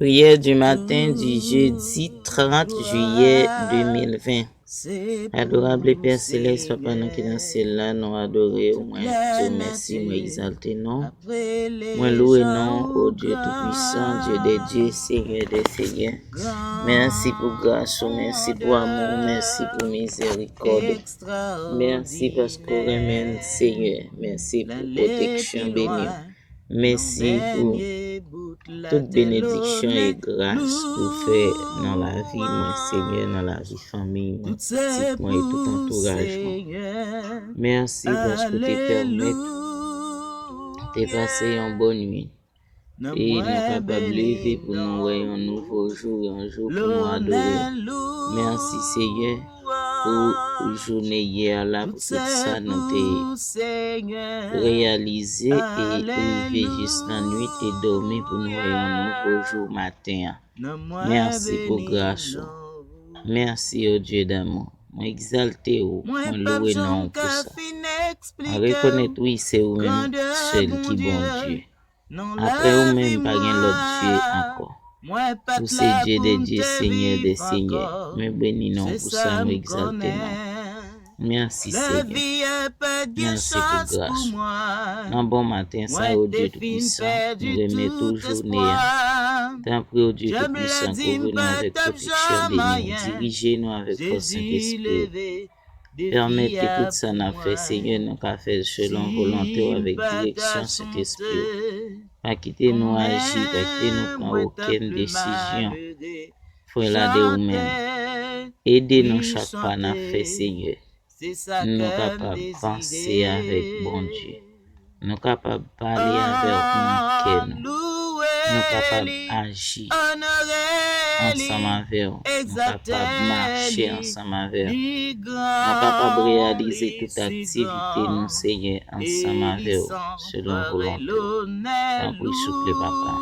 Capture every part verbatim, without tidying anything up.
Prière du matin du jeudi trente juillet deux mille vingt. Adorable Père Céleste, Papa nou ki nan syèl la, nou adore ou, mwen di w mèsi, mwen egzalte non. Mwen louwe non, o Dieu tout-puissant, Dieu des dieux, Seigneur des seigneurs. Mèsi pou gras ou, mèsi pou amou ou, mèsi pou mizerikòd ou. Mèsi paske w renmen n, Senyè. Mèsi pou pwoteksyon beni w. Mèsi pou tout benediksyon e gras ou fè nan lavi mwen, Senyè, nan lavi fanmi mwen, pitit mwen e tout antouraj mwen. Mèsi paske w te pèmèt te pase yon bòn nuit. E nou kapab leve pou nou wè yon nouvo jou, yon jou pou nou adore w. Mèsi, Senyè, pou jounen yè a la, pou tout sa nou te reyalize e rive jis nan nuit e dòmi pou nou wè yon nouvo jou maten an. Mèsi pou gras ou. Mèsi, o Dye damou. Mwen egzalte ou, mwen louwe non ou pou sa. Mwen rekonèt, wi, se ou menm sèl ki Bondye. Apre ou menm, pa gen lòt Dye ankò. Ou se Dye dè dye, Senyè dè senyè. Mwen beni non ou pou sa, mwen egzalte non ou. Mèsi, Senyè. Mèsi pou gras ou. Nan bon maten sa, o Dye Toupisan, nou remèt ou jounen an. Tanpri, o Dye Toupisan, kouvri nou avèk pwoteksyon beni w, dirije nou avèk fòs Sentespri w. Pèmèt ke tout sa n ap fè, Senyè, nou ka fè l selon volonte w, avèk direksyon Sentespri w. Pa kite nou aji, pa kite nou pran okenn desizyon fre la de ou menm. Ede nou chak pa n ap fè, Senyè, nou kapab panse avèk Bondye. Nou kapab pale avè w nan kè nou. Nou kapab aji ansanm avè w. Nou kapab mache ansanm avè w. Nou kapab reyalize tout aktivite nou, Senyè, ansanm avè w, selon volonte w. Tanpri, souple, Papa.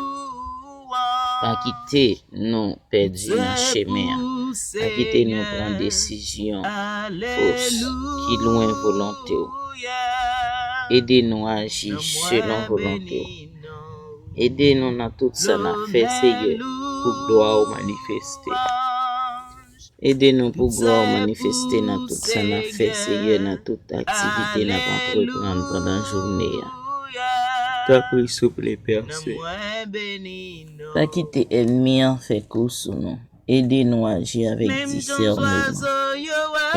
Pa kite nou pèdi nan chemen an. Pa kite nou pran desizyon fos ki lwen volonte w. Ede nou aji selon volonte w. Ede nou nan tout sa n ap fè, Senyè, pou glwa w manifeste. Ede nou pou glwa w manifeste nan tout sa n ap fè, Senyè, nan tout aktivite n ap antreprann pandan jounen an. Tanpri, souple, Pè Sè. Pa kite ènmi an fè kou sou nou. Ede nou aji avèk disèneman.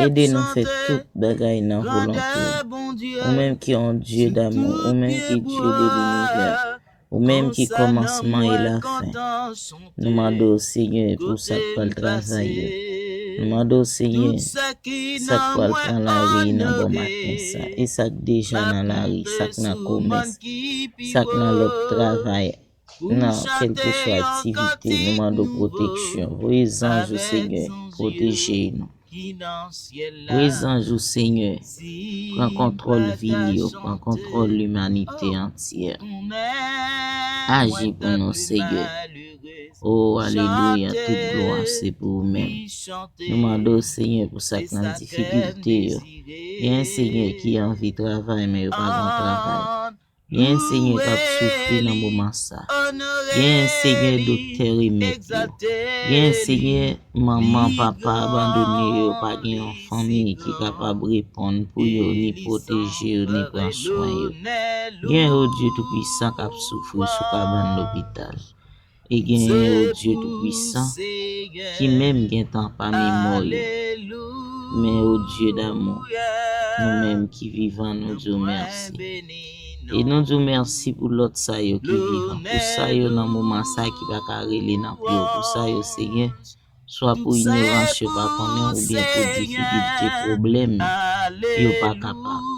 Ede nou fè tout bagay nan volonte w. Ou menm ki yon Dye damou, ou menm ki Dye de linivè, ou menm ki kòmansman e lafen. Nou mande w, Senyè, pou sa k pral travay yo. Nou mande w, Senyè, sa k pral pran lari nan bon maten sa, e sa k deja nan lari, sa k nan komès, sa k nan lòt travay, nan kèlkeswa aktivite, nou mande w pwoteksyon. Voye zanj ou, Senyè, pwoteje nou. Voye zanj ou, Senyè, pran kontwòl vil yo, pran kontwòl limanite antyè. Aji pou nou, Senyè. O, alelouya, tout glwa se pou ou menm. Nou mande w, Senyè, pou sa k nan difikilte yo. Gen, Senyè, ki anvi travay, men yo pa gen travay. Gen, Senyè, k ap soufri nan moman sa. Gen, Senyè, doktè remèt yo. Gen, Senyè, manman, papa abandone yo, pa gen yon fanmi ki kapab reponn pou yo, ni pwoteje yo, ni pran swen yo. Gen, o Dye Toupisan, k ap soufri sou kabann lopital. E genyen, o Dye Toupisan, ki menm gentan pami mò yo. Men, o Dye damou, nou menm ki vivan, nou di w mèsi. E nou di w mèsi pou lòt sa yo ki vivan, pou sa yo nan moman sa ki pa ka rele nan pye w, pou sa yo, Senyè, swa pou inyorans yo pa konnen oubyen pou difikilte, pwoblèm, yo pa kapab.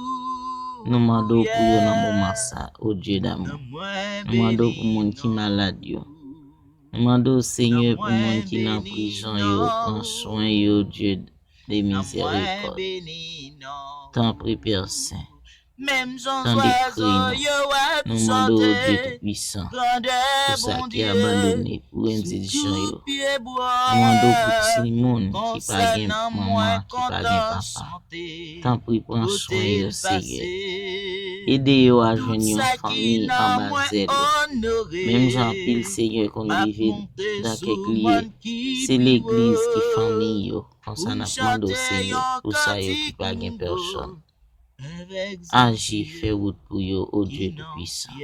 Nou mande w pou yo nan moman sa, o Dye damou. Nou mande w pou moun ki malad yo. Nou mande w, Senyè, pou moun ki nan prizon yo, pran swen yo, Dye de mizerikòd. Tanpri, Pè Sen. Tande kri nou. Nou mande w, Dye Toupisan, pou sa ki abandone, pou endiljan yo. Nou mande w pou timoun ki pa gen manman, ki pa gen papa. Tanpri, pran swen yo, Seyè. Ede yo a jwenn yon fanmi anba zèl ou. Menm jan anpil seyè konn rive nan kèk lye, se legliz ki fanmi yo. Konsa n ap mande w, Seyè, pou sa yo ki pa gen pèsonn. Aji, fè wout pou yo, o Dye Toupisan.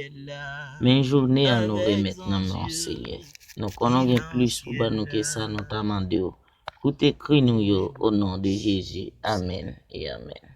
Men jounen an nou remèt nan men w, Seyè. Nou konnen w gen plis pou ban nou ke sa nou ta mande w. Koute kri nou yo, o non de Jezi. Amèn e amèn.